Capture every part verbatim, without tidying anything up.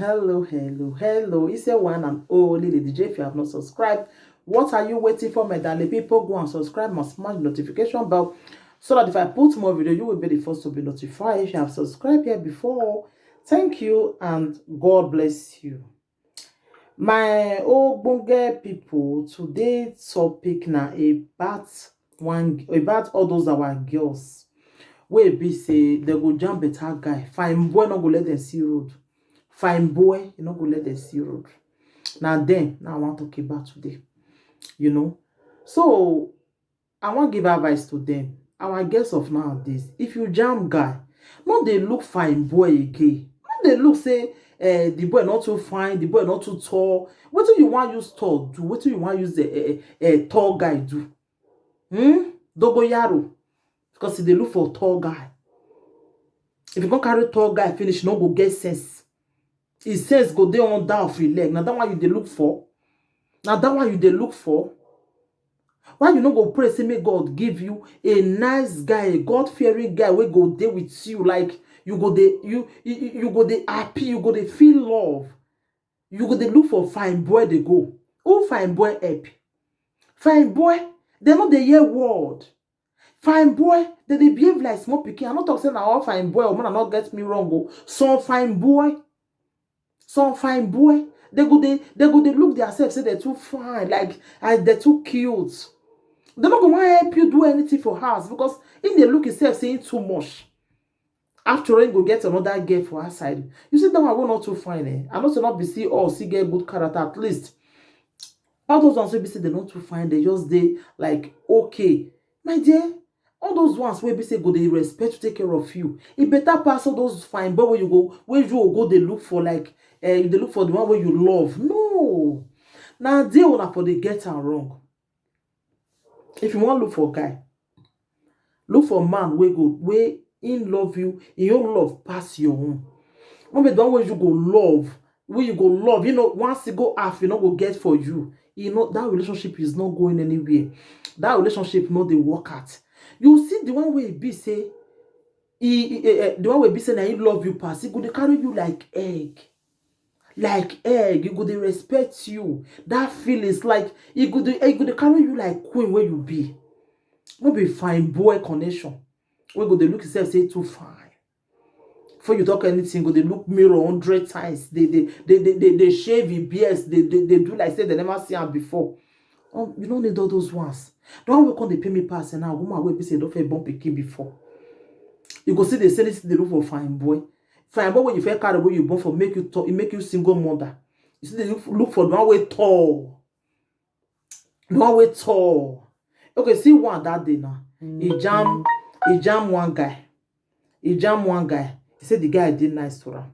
Hello, hello, hello. It's your one and only Lady J. If you have not subscribed, what are you waiting for, my darling people? Go and subscribe and smash the notification bell so that if I put more video, you will be the first to be notified. If you have subscribed here before, thank you and God bless you. My ogbonge people, today topic na about one, about all those our girls wey be say they go jam better guy. Fine boy no go let them see road. Fine boy, you no go let them see road. Now then, now I want to talk about today. You know, so I wan give advice to them. Our girls of nowadays, if you jam guy, no dey look fine boy again. No dey look say eh, the boy not too fine, the boy not too tall. What do you want use tall do? What do you want use a, a, a tall guy do? Hmm? Dogoyaro. Because they look for tall guy. If you go carry tall guy finish, you no go get sense. His sense go dey on down of your leg. Now that one you dey look for. Now that one you dey look for. Why you no go pray say make God give you a nice guy, a God-fearing guy wey go dey with you, like you go dey you you you go dey happy, you go dey feel love. You go dey look for fine boy dey go. Who fine boy help? Fine boy, they no dey hear word. Fine boy, they dey behave like small pikin. I no talk say na all fine boy, woman, I no get me wrong o. Some fine boy, some fine boy, they go dey they go dey look themselves say they're too fine, like and they're too cute. They no go wan help you do anything for house because if they look himself saying too much. After all, you go get another girl for outside. You see that one wey not too fine, eh? I know say not be see all see get good character at least. All those ones wey be say they not too fine, they just dey like okay, my dear. All those ones wey be say go dey respect to take care of you. E better pass all those fine boy wey you go wey you go go dey look for like eh you dey look for the one wey you love. No, na there una for dey get am wrong. If you wan look for guy, look for man wey go wey him love you, him own love pass your own. No be the one wey you go love, wey you go love, you know, once e go half, you no go get for you. You know that relationship is not going anywhere. That relationship no dey work out. You see the one wey e be say, e, e, eh, eh, the one wey be say na him love you pass, e go dey carry you like egg. Like egg, e go dey respect you. That feelings, like e go dey e go dey carry you like queen wey you be. No be fine boy connection. Wey go dey look himself say too fine. Before you talk anything, go dey look mirror hundred times. They they they they, they, they shave him beards. They, they they do like say they never see am before. Oh, you no need all those ones. The one wey come dey pay me pass na woman wey be say don fit born pikin before. You go see the same thing dey look for fine boy. Fine boy wey you fit carry wey you born for make you tall, e make you single mother. You see dey look, look for the one wey tall. The one wey tall. Okay, see one that day now. He jam, he jam one guy. He jam one guy. He said the guy dey nice to am.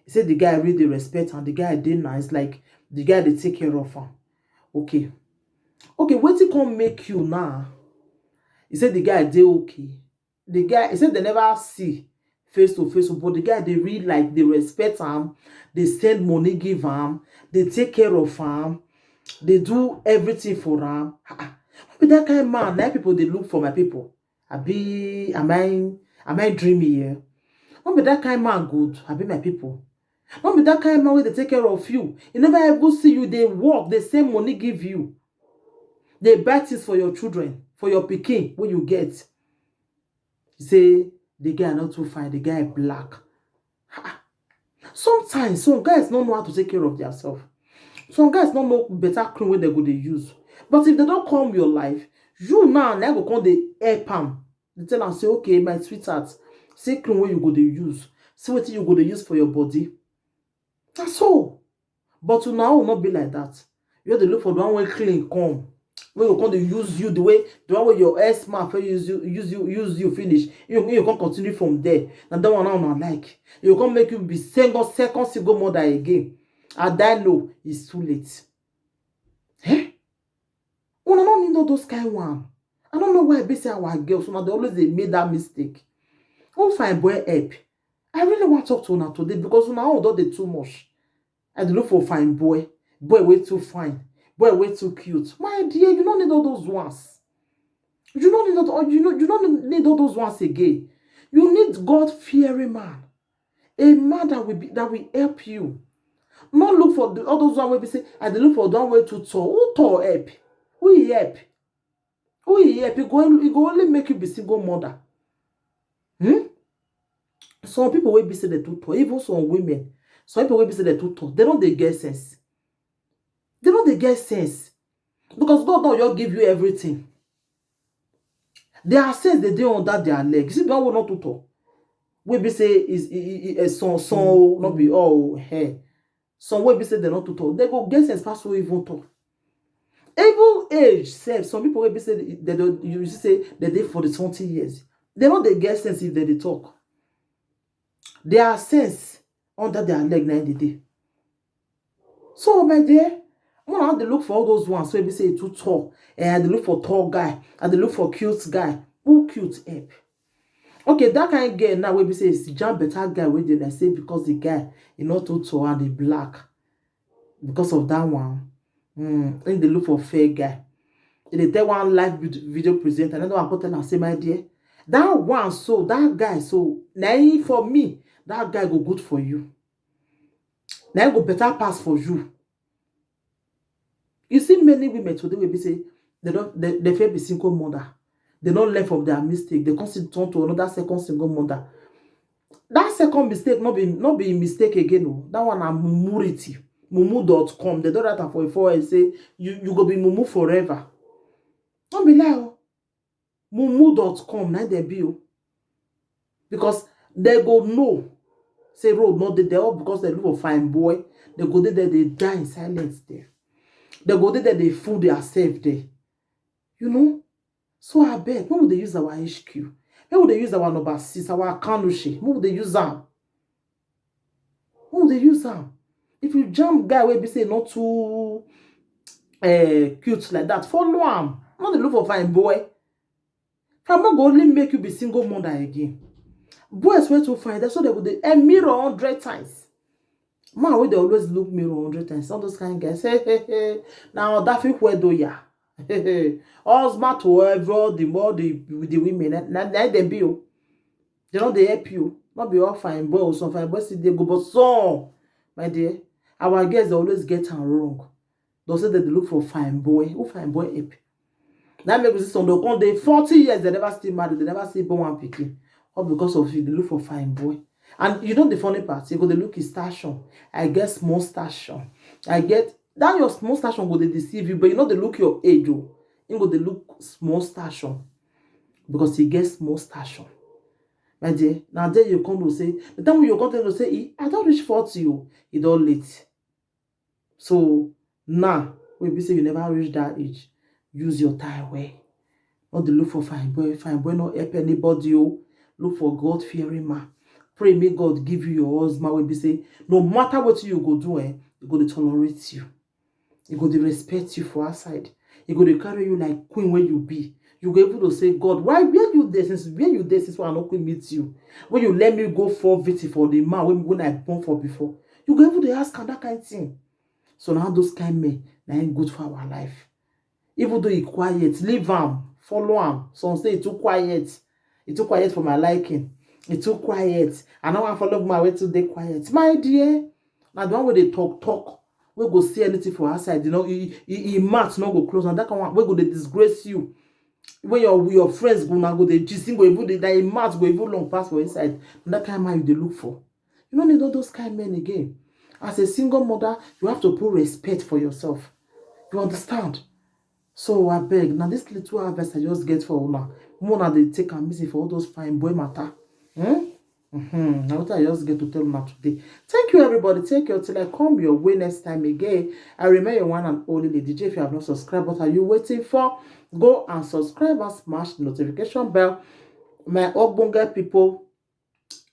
He said the guy really dey respect am. The guy dey nice, like the guy dey take care of am. Okay. Okay, wetin come make you now? He said the guy dey okay. The guy, he said they never see face to face, but the guy dey really like dey respect am, dey send money give am, dey take care of am, dey do everything for am. Ah, ah. No be that kind man na people dey look for, my people. Abi am I am I dreaming here? No be that kind man good, abi my people. No be that kind man wey dey take care of you. He never even see you dey work, dey send money give you. Dey buy things for your children, for your pikin wey you get. Say the guy not too fine, the guy black. Ha. Sometimes some guys don't know how to take care of themselves. Some guys don't know better cream wey they go dey use. But if they don't come your life, you now na go come dey help am. Dey tell am say, okay, my sweetheart, see cream wey you go dey use. See wetin you go dey use for your body. Na so. But una own no be like that. You dey look for the one wey clean come. Wey go come dey use you the way the one wey your ex man fit use you use you use you finish. You you come continue from there. Na that one na una like. You come make you be single second single mother again. I die low, it's too late. Eh? Una no need all those kind one. I don't know why be say our girls una dey always dey make that mistake. Who fine boy help? I really wan talk to una today because una own don dey too much. I dey look for fine boy, boy wey too fine, boy wey too cute. My dear, you no need all those ones. You no need all, you no you no need all those ones again. You need God fearing man, a man that will be that will help you. No look for the, all those one wey be say, "I dey look for the one wey too tall." Who tall help? Who he help? Who he help? E go, e go only make you be single mother. Hmm? Some people wey be say dem too tall, even some women, some people wey be say dem too tall, dem no dey get sense. Dem no dey get sense. Because God don just give you everything. Their sense dey dey under their leg. You see the one wey no too tall, wey be say is, i- i- i- eh, some, some o, no be all o, eh. Some wey be say dem no too tall, dem go get sense pass who even tall. Even age sef, some people wey be say dem don, you see say dem dey for the twenty years, dem no dey get sense if dem dey talk. Their sense under their leg na im dey dey. So, my dear, una no dey look for all those ones wey be say e too tall. Eh, I dey look for tall guy. I dey look for cute guy. Who cute help? Okay, that kind girl now wey be say is jam better guy wey dey like say because the guy e no too tall and e black. Because of that one, mm, im dey look for fair guy. E dey tell one live vid- video presenter, another one come tell am say, "My dear, that one so, that guy so, na him for me, that guy go good for you. Na him go better pass for you." You see many women today wey be say dem don, dem, dem fit be single mother. Dem no learn from their mistake. Dem come still turn to another second single mother. That second mistake no be, no be mistake again o. That one na mumurity. Mumu dot com. Dem don write am for your forehead say you, you go be mumu forever. No be lie o. Mumu dot com na dem be o. Because dem go know say road no dey there, all because dem look for fine boy. Dem go dey there, dey die in silence there. Dem go dey there, dey fool theirself there. You know? So, abeg, make we dey use our H Q. Make we dey use our number six, our Akanushi. Make we dey use am. Make we dey use am. If you jam guy wey be say not too, eh, cute like that, follow am. No dey look for fine boy. Fine boy go only make you be single mother again. Boys wey too fine, that's why dem go dey, eh, mirror hundred times. Man wey dey always look mirror hundred times, all those kind guys. Hey, hey, hey. Now that fit wear do ya. Husband to every, all the more the, with the women, na, na, na dem be o. Dem no dey help you. No be all fine boy o, some fine boy still dey go, but some, my dear, our girls dey always get am wrong. Dem say dem dey look for fine boy. Who fine boy help? That make we see some dem come dey forty years, dem never still marry, dem never still born one pikin. All because of you dey look for fine boy. And you know the funny part, you go dey look his station. I get small station. I get that your small station go dey deceive you, but you no dey look your age o. You go dey look small station because he get small station. My dear, now there you come to say, the time you come to say, "Eh, I don reach forty o," e don late. So now, wey be say you never reach that age, use your time well. No dey look for fine boy. Fine boy no help anybody o. Look for God-fearing man. Pray make God give you your husband wey be say no matter wetin you go do, eh, e go dey tolerate you. E go dey respect you for outside. E go dey carry you like queen wey you be. You go even to say, "God, why, where you dey since, where you dey since when I no queen meet you? When you let me go for victim for the man when, when I born for before?" You go even dey ask am that kind thing. So now those kind men, na im good for our life. Even though e quiet, leave am, follow am. Some say e too quiet. E too quiet for my liking. E too quiet. I no wan follow woman wey too dey quiet. My dear, na the one wey dey talk, talk, wey go see anything for outside. You know, e, e, e mouth no go close. And that kind one wey go dey disgrace you. When your, your friends go now go dey gist, him go even dey, that im mouth go even long pass for inside. Na that kind man you dey look for. You no need all those kind men again. As a single mother, you have to put respect for yourself. You understand? So, abeg, na this little advice I just get for una. Make una dey take am easy for all those fine boy matter. Hmm? Mm-hmm. Na wetin I just get to tell una today. Thank you, everybody. Take care till I come your way next time again. I remain your one and only Lady J. If you have not subscribed, what are you waiting for? Go and subscribe and smash the notification bell. My ogbonge people,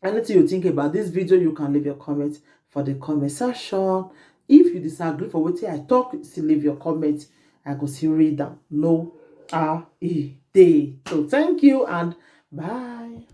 anything you think about this video, you can leave your comment for the comment section. If you disagree for wetin I talk, still leave your comment. I go still read them. No, ah, e dey. So thank you and bye.